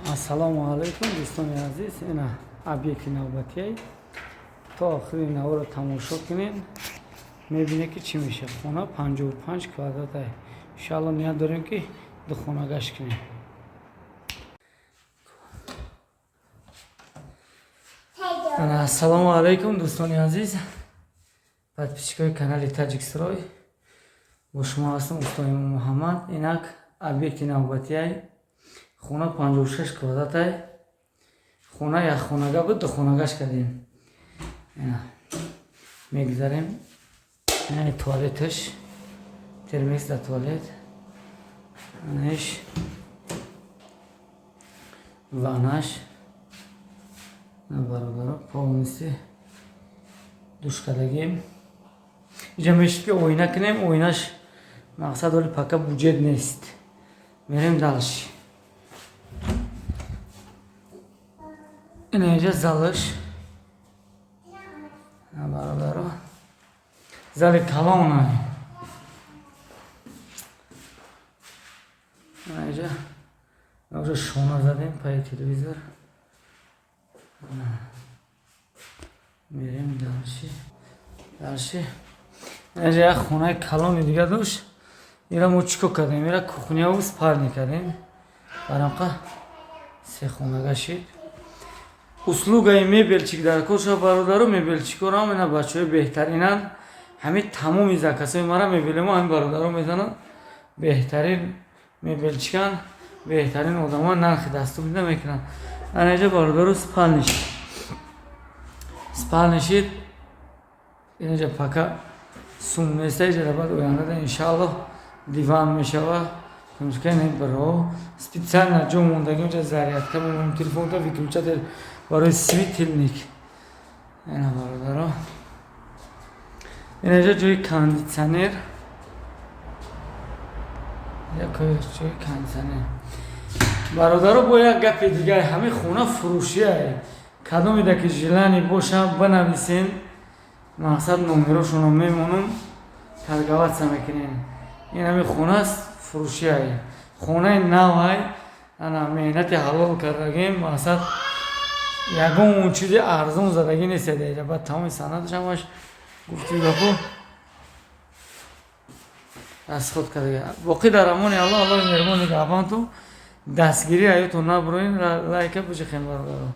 Ассалому алайкум, дӯстони азиз. Ина объекти навбатиай. То охири наворо тамошо кунед, мебинед, ки чӣ мешавад. Хона 55 квадрат. Иншаалло, ният дорем, ки духона гашт кунем. Ассалому алайкум, дӯстони азиз, подписчикои канали Таҷикстрой. Бо шумо ҳастам, устои Муҳаммад. Инак объекти навбатиай. Хона 56 квадратай. Хона якхонага буд, духонагаш кардем. Мегузарем. Ина туалеташ, термекс дар туалет. Анаш ваннаш, бародаро, полностью душ кардагим. Иҷа мешид, ки оина кунем, оинаш мақсад, оли пока буҷет нест. Мерем дальше. Ина иҷа залаш, бародаро, зали калона. Иҷа уже шона задем паи телевизор. Мерем дальше, дальше. Инаҷа як хонаи калони дига дошт. Ира мо чӣ кор кардем? Ира кухняву спальня кардем, барамқа сехонага шид. Услугаи мебельчик дар кор шава, бародаро, мебельчикорам ина бачаҳои беҳтаринанд. Ҳамин тамоми заказҳои мара мебелемо ҳамин бародаро мезананд. Беҳтарин мебельчиканд, беҳтарин одамон, нархи дастур мекунанд. Анаҷа, бародаро, спальниш, спальнишид. Инаҷа пока сум неста, иҷара баъд ояндада, иншааллоҳ, диван мешава. Бро, специально ҷо мондагӣ, унҷа зарядка мемонем телефонта, выключатель барои светильник. Ина, бародаро, инаҷа ҷои кондитсионер, ҷои кондитсионер. Бародаро, бо як гапи дигар: ҳамин хона фурӯшия. Кадомеда ки желание боша, бинависен. Мақсад, номерошонро мемонам, торговаться мекунем. Ин ҳамин хонааст, фурӯшиай, хонаи навай. Ана меҳнати ҳалол кардагим. Мақсад, ягон чизи арзон задагӣ нест. Баъд тамоми санадаш, ҳамаш гуфти гапо расход кардага. Боқӣ дар амони Аллоҳ. Аллоҳи меҳрубон нигаҳбонтон, дастгирӣ ҳаётон набуроин, лайка бижихем, бародаро.